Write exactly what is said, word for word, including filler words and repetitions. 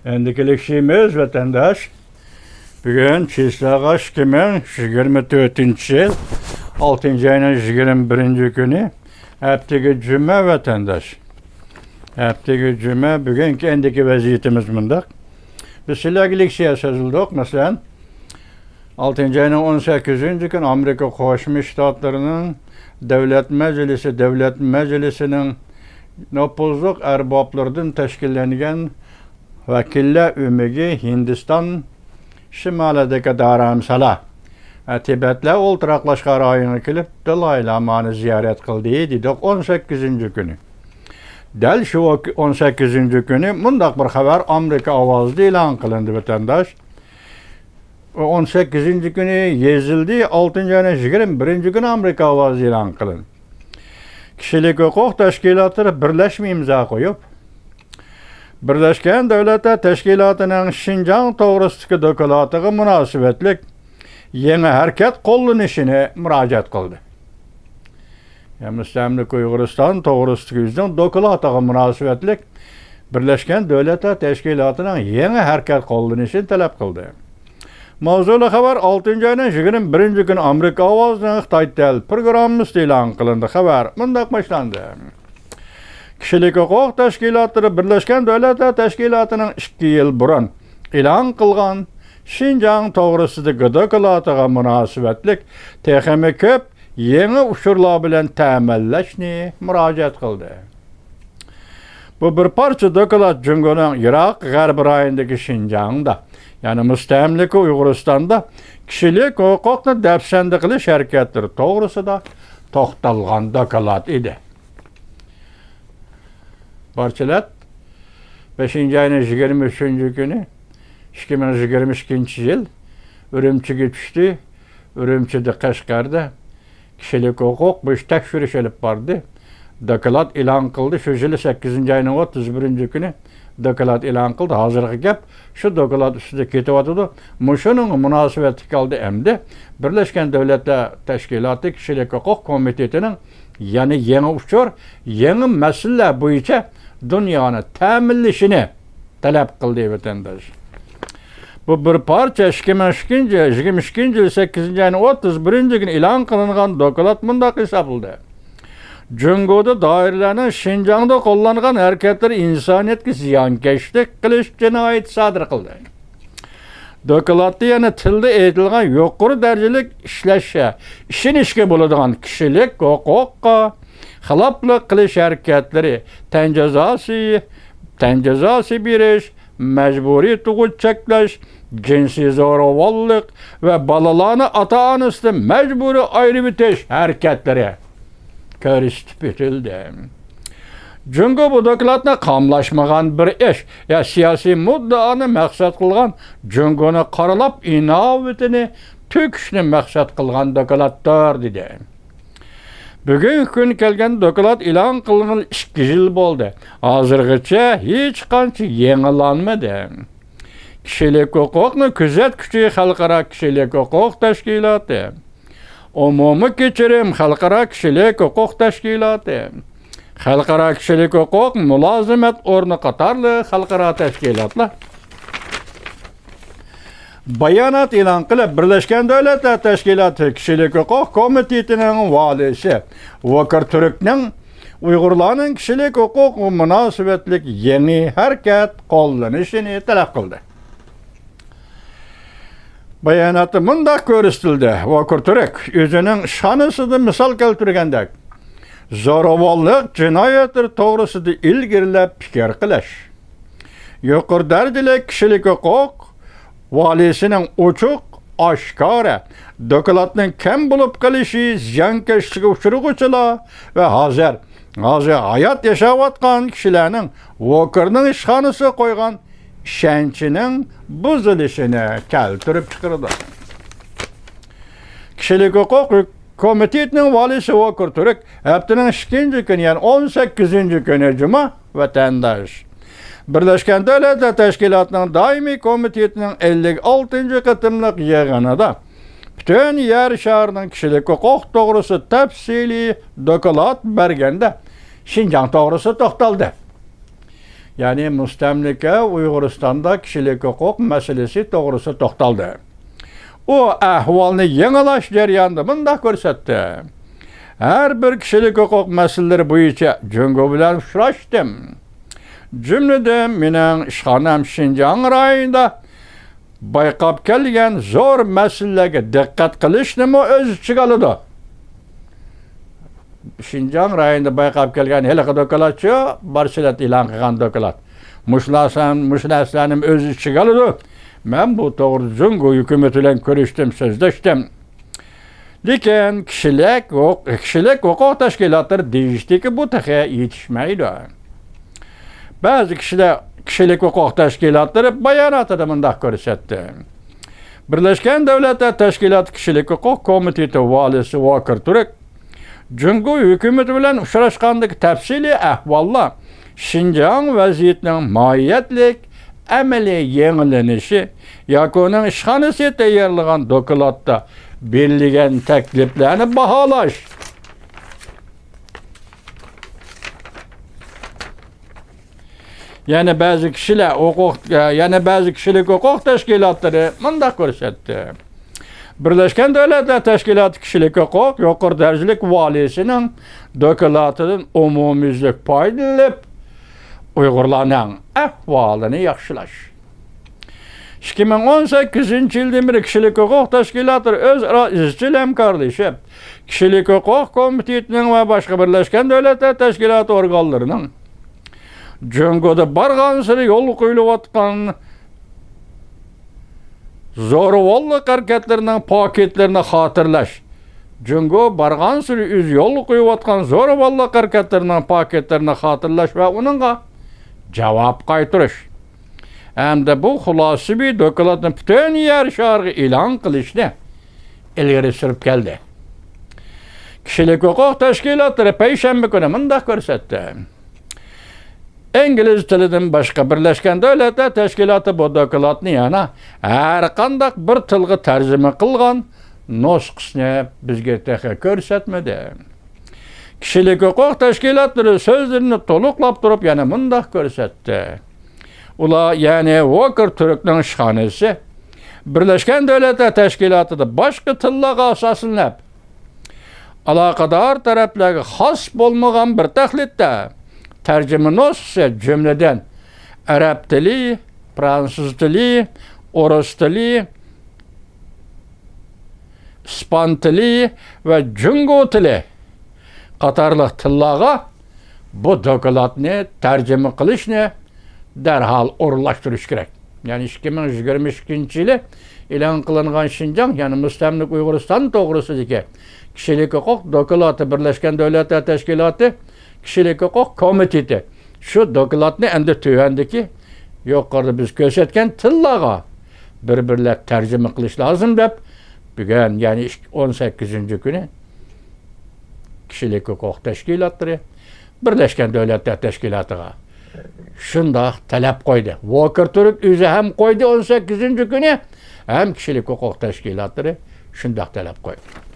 ئەمدىكى لېكسىيىمىز، ۋەتەنداش، بۈگۈن چىسلاغا ئىككى مىڭ يىگىرمە تۆتىنچى يىل، ئالتىنچى ئاينىڭ يىگىرمە بىرىنچى كۈنى، ھەپتىگە جۈمە، ۋەتەنداش. ھەپتىگە جۈمە. بۈگۈنكى ئەمدىكى ۋەزىيىتىمىز مۇنداق. بىز سىلەرگە لېكسىيە سۆزلىدۇق، مەسىلەن، ئالتىنچى ئاينىڭ ئون سەككىزىنچى كۈنى ئامېرىكا قوشما شتاتلىرىنىڭ دۆلەت مەجلىسى، دۆلەت مەجلىسىنىڭ نوپۇزلۇق ئەربابلىرىدىن تەشكىللەنگەن ۋەكىللەر ئۆمىكى ھىندىستان شىمالىدىكى دارامسالا، تىبەتلەر ئولتۇراقلاشقان رايونغا كېلىپ، دالاي لامانى زىيارەت قىلدى، دېدۇق ئون سەككىزىنچى كۈنى. دەل شۇ ئون سەككىزىنچى كۈنى مۇنداق بىر خەۋەر ئامېرىكا ئاۋازىدا ئېلان قىلىندى، ۋەتەنداش. ئون سەككىزىنچى كۈنى يېزىلدى، ئالتىنچى ئاينىڭ يىگىرمە بىرىنچى كۈنى ئامېرىكا ئاۋازىدا ئېلان قىلىندى. كىشىلىك ھوقۇق تەشكىلاتلىرى بىرلەشمە ئىمزا قويۇپ، بىرلەشكەن دۆلەتلەر تەشكىلاتىنىڭ شىنجاڭ توغرىسىدىكى دوكلاتىغا مۇناسىۋەتلىك يېڭى ھەرىكەت قوللىنىشىنى مۇراجىئەت قىلدى. يا مۇستەملىكە ئۇيغۇرىستان توغرىسىدىكى ئۆزىنىڭ دوكلاتىغا مۇناسىۋەتلىك بىرلەشكەن دۆلەتلەر تەشكىلاتىنىڭ يېڭى ھەرىكەت قوللىنىشىنى تەلەپ قىلدى. ماۋزۇلۇق خەۋەر ئالتىنچى ئاينىڭ يىگىرمە بىرىنچى كۈنى ئامېرىكا ئاۋازىنىڭ خىتاي تەل پروگراممىسىدا ئېلان قىلىندى. خەۋەر مۇنداق باشلاندى. كىشىلىك ھوقۇق تەشكىلاتلىرى بىرلەشكەن دۆلەتلەر تەشكىلاتىنىڭ ئىككى يىل بۇرۇن ئېلان قىلغان شىنجاڭ توغرىسىدىكى دوكلاتىغا مۇناسىۋەتلىك تېخىمۇ كۆپ يېڭى ئۇچۇرلار بىلەن تەمىنلەشنى مۇراجىئەت قىلدى. بۇ بىر پارچە دوكلات جۇڭگونىڭ يىراق غەربىي رايوندىكى شىنجاڭدا، يەنى مۇستەملىكە ئۇيغۇرىستاندا كىشىلىك ھوقۇقنى دەپسەندە قىلىش ھەرىكەتلىرى توغرىسىدا توختالغان دوكلات ئىدى. پارچىلات بەشىنچى ئاينىڭ يىگىرمە ئۈچىنچى كۈنى، ئىككى مىڭ يىگىرمە ئىككىنچى يىل، ئۈرۈمچىگە چۈشتى. ئۈرۈمچىدە، قەشقەردە كىشىلىك ھوقۇق بويىچە تەكشۈرۈش ئېلىپ باردى. دوكلات ئېلان قىلدى. شۇ يىلى سەككىزىنچى ئاينىڭ ئوتتۇز بىرىنچى كۈنى دوكلات ئېلان قىلدى. ھازىرقى گەپ شۇ دوكلات ئۈستىدە كېتىۋاتىدۇ. مۇشۇنىڭغا مۇناسىۋەتلىك ھالدا ئەمدى بىرلەشكەن دۆلەتلەر تەشكىلاتى كىشىلىك ھوقۇق كومىتېتىنىڭ يەنە يېڭى ئۇچۇر، يېڭى مەسىلىلەر بويىچە دۇنيانى تەمىنلىشىنى تەلەپ قىلدى، ۋەتەنداش. بۇ بىر پارچە ئىككى مىڭ ئىككىنچى، يىگىرمە ئىككىنچى يىل سەككىزىنچى ئاينىڭ ئوتتۇز بىرىنچى كۈنى ئېلان قىلىنغان دوكلات مۇنداق ھېسابلىدى. جۇڭگودا دائىرىلەرنىڭ شىنجاڭدا قوللانغان ھەرىكەتلىرى ئىنسانىيەتكە زىيانكەشلىك قىلىش جىنايىتى سادىر قىلدى. دوكلاتتا يەنە تىلدا ئېيتىلغان يۇقىرى دەرىجىلىك ئىشلەشكە، ئىشىنىشكە بولىدىغان كىشىلىك ھوقۇققا خىلاپلىق قىلىش ھەرىكەتلىرى، تەن جازاسى، تەن جازاسى بېرىش، مەجبۇرىي تۇغۇت چەكلەش، جىنسىي زوراۋانلىق ۋە بالىلارنى ئاتا-ئانىسىدىن مەجبۇرىي ئايرىۋېتىش ھەرىكەتلىرى كۆرسىتىپ ئۆتۈلدى. جۇڭگو بۇ دوكلاتنى قاملاشمىغان بىر ئىش يا سىياسىي مۇددىئانى مەقسەت قىلغان، جۇڭگونى قارىلاپ ئىناۋىتىنى تۆكۈشنى مەقسەت قىلغان دوكلاتتۇر، دېدى. بۈگۈنكى كۈن كەلگەن دوكلات ئېلان قىلىنغىلى ئىككى يىل بولدى. ھازىرغىچە ھېچقانچە يېڭىلانمىدى. كىشىلىك ھوقۇقنى كۆزەتكۈچى خەلقئارا كىشىلىك ھوقۇق تەشكىلاتى، ئومۇمىي كەچۈرۈم خەلقئارا كىشىلىك ھوقۇق تەشكىلاتى، خەلقئارا كىشىلىك ھوقۇق مۇلازىمەت ئورنى قاتارلىق خەلقئارا تەشكىلاتلار بايانات ئېلان قىلىپ، بىرلەشكەن دۆلەتلەر تەشكىلاتى كىشىلىك ھوقۇق كومىتېتىنىڭ ۋالىيسى ۋوكۇر تۈركنىڭ ئۇيغۇرلارنىڭ كىشىلىك ھوقۇقىغا مۇناسىۋەتلىك يېڭى ھەرىكەت قوللىنىشىنى تەلەپ قىلدى. باياناتتا مۇنداق كۆرسىتىلدى، ۋوكۇر تۈرك ئۆزىنىڭ ئىشخانىسىدا مىسال كەلتۈرگەندەك، زوراۋانلىق جىنايەتلىرى توغرىسىدا ئىلگىرىلەپ پىكىر قىلىش، يۇقىرى دەرىجىلىك كىشىلىك ھوقۇق ۋالىيسىنىڭ ئوچۇق، ئاشكارا دوكلاتنىڭ كەم بولۇپ قېلىشى زىيانكەشلىككە ئۇچرىغۇچىلار ۋە ھازىر، ھازىر ھايات ياشاۋاتقان كىشىلەرنىڭ ۋوكۇرنىڭ ئىشخانىسىغا قويغان ئىشەنچىنىڭ بۇزۇلۇشىنى كەلتۈرۈپ چىقىرىدۇ. كىشىلىك ھوقۇق كومىتېتىنىڭ ۋالىيسى ۋوكۇر تۈرك ھەپتىنىڭ ئىككىنچى كۈنى، يەنى ئون سەككىزىنچى كۈنى جۈمە، ۋەتەنداش، بىرلەشكەن دۆلەتلەر تەشكىلاتىنىڭ دائىمىي كومىتېتىنىڭ ئەللىك ئالتىنچى قېتىملىق يىغىنىدا پۈتۈن يەر شارىنىڭ كىشىلىك ھوقۇق توغرىسىدا تەپسىلىي دوكلات بەرگەندە، شىنجاڭ توغرىسىدا توختالدى. يەنى مۇستەملىكە ئۇيغۇرىستاندا كىشىلىك ھوقۇق مەسىلىسى توغرىسىدا توختالدى. ئۇ ئەھۋالنى يېڭىلاش جەريانىدا مۇنداق كۆرسەتتى: ھەر بىر كىشىلىك ھوقۇق مەسىلىلىرى بويىچە جۇڭگو بىلەن ئۇچراشتىم. جۈملىدىن مېنىڭ ئىشخانام شىنجاڭ رايونىدا بايقاپ كەلگەن زور مەسىلىلەرگە دىققەت قىلىشنىمۇ ئۆز ئىچىگە ئالىدۇ. شىنجاڭ رايونىدا بايقاپ كەلگەن ھېلىقى دوكلاتچۇ، بارسىلەت ئېلان قىلغان دوكلات. مۇشۇ نەرسە-، مۇشۇ نەرسىلەرنىمۇ ئۆز ئىچىگە ئالىدۇ. مەن بۇ توغرىدا جۇڭگو ھۆكۈمىتى بىلەن كۆرۈشتۈم، سۆزلەشتىم. لېكىن كىشىلىك ھوق-، كىشىلىك ھوقۇق تەشكىلاتلىرى دېيىشتىكى بۇ تېخى يېتىشمەيدۇ. بەزى كىشىلەر، كىشىلىك ھوقۇق تەشكىلاتلىرى باياناتىدا مۇنداق كۆرسەتتى: بىرلەشكەن دۆلەتلەر تەشكىلاتى كىشىلىك ھوقۇق كومىتېتى ۋالىسى ۋاكىر تۈرك جۇڭگو ھۆكۈمىتى بىلەن ئۇچراشقاندىكى تەپسىلىي ئەھۋاللار شىنجاڭ ۋەزىيىتىنىڭ ماھىيەتلىك ئەمەلىي يېڭىلىنىشى ياكى ئۇنىڭ ئىشخانىسى تەييارلىغان دوكلاتتا بېرىلگەن تەكلىپلەرنى باھالاش، يەنە بەزى كىشىلەر ھوقۇق، يەنە بەزى كىشىلىك ھوقۇق تەشكىلاتلىرى مۇنداق كۆرسەتتى: بىرلەشكەن دۆلەتلەر تەشكىلاتى كىشىلىك ھوقۇق يۇقىرى دەرىجىلىك ۋالىيسىنىڭ دوكلاتىدىن ئومۇميۈزلۈك پايدىلىنىپ، ئۇيغۇرلارنىڭ ئەھۋالىنى ياخشىلاش. ئىككى مىڭ ئون سەككىزىنچى يىلدىن بېرى كىشىلىك ھوقۇق تەشكىلاتلىرى ئۆزئارا ئىزچىل ھەمكارلىشىپ، كىشىلىك ھوقۇق كومىتېتىنىڭ ۋە باشقا بىرلەشكەن دۆلەتلەر تەشكىلاتى ئورگانلىرىنىڭ جۇڭگودا بارغانسېرى يولغا قويۇلۇۋاتقان زوراۋانلىق ھەرىكەتلىرىنىڭ پاكىتلىرىنى خاتىرىلەش، جۇڭگو بارغانسېرى ئۆزى يولغا قويۇۋاتقان زوراۋانلىق ھەرىكەتلىرىنىڭ پاكىتلىرىنى خاتىرىلەش ۋە ئۇنىڭغا جاۋاب قايتۇرۇش ھەمدە بۇ خۇلاسىۋى دوكلاتنى پۈتۈن يەر شارىغا ئېلان قىلىشنى ئىلگىرى سۈرۈپ كەلدى. كىشىلىك ھوقۇق تەشكىلاتلىرى پەيشەنبە كۈنى مۇنداق كۆرسەتتى: ئىنگلىز تىلىدىن باشقا بىرلەشكەن دۆلەتلەر تەشكىلاتى بۇ دوكلاتنى يەنە ھەر قانداق بىر تىلغا تەرجىمە قىلغان نۇسخىسىنى بىزگە تېخى كۆرسەتمىدى. كىشىلىك ھوقۇق تەشكىلاتلىرى سۆزلىرىنى تولۇقلاپ تۇرۇپ يەنە مۇنداق كۆرسەتتى: ئۇلار، يەنى ۋوكېر تۈركنىڭ ئىشخانىسى، بىرلەشكەن دۆلەتلەر تەشكىلاتىدا باشقا تىللارغا ئاساسلىنىپ، ئالاقىدار تەرەپلەرگە خاس بولمىغان بىر تەقلىدتە تەرجىمە نۇسخىسى، جۈملىدىن، ئەرەب تىلى، فرانسۇز تىلى، ئورۇس تىلى، ئىسپان تىلى ۋە جۇڭگو تىلى قاتارلىق تىللارغا بۇ دوكلاتنى تەرجىمە قىلىشنى دەرھال ئورۇنلاشتۇرۇش كېرەك. يەنى ئىككى مىڭ يىگىرمە ئىككىنچى يىلى ئېلان قىلىنغان شىنجاڭ، يەنى مۇستەملىكە ئۇيغۇرىستان توغرىسىدىكى كىشىلىك ھوقۇق دوكلاتى، بىرلەشكەن دۆلەتلەر تەشكىلاتى كىشىلىك ھوقۇق كومىتېتى شۇ دوكلاتنى ئەمدى تۆۋەندىكى يۇقىرىدا بىز كۆرسەتكەن تىللارغا بىر-بىرلەپ تەرجىمە قىلىش لازىم دەپ، بۈگۈن، يەنى ئون سەككىزىنچى كۈنى كىشىلىك ھوقۇق تەشكىلاتلىرى بىرلەشكەن دۆلەتلەر تەشكىلاتىغا شۇنداق تەلەپ قويدى. ۋوكېر تۈرك ئۆزى ھەم قويدى ئون سەككىزىنچى كۈنى، ھەم كىشىلىك ھوقۇق تەشكىلاتلىرى شۇنداق تەلەپ قويدى.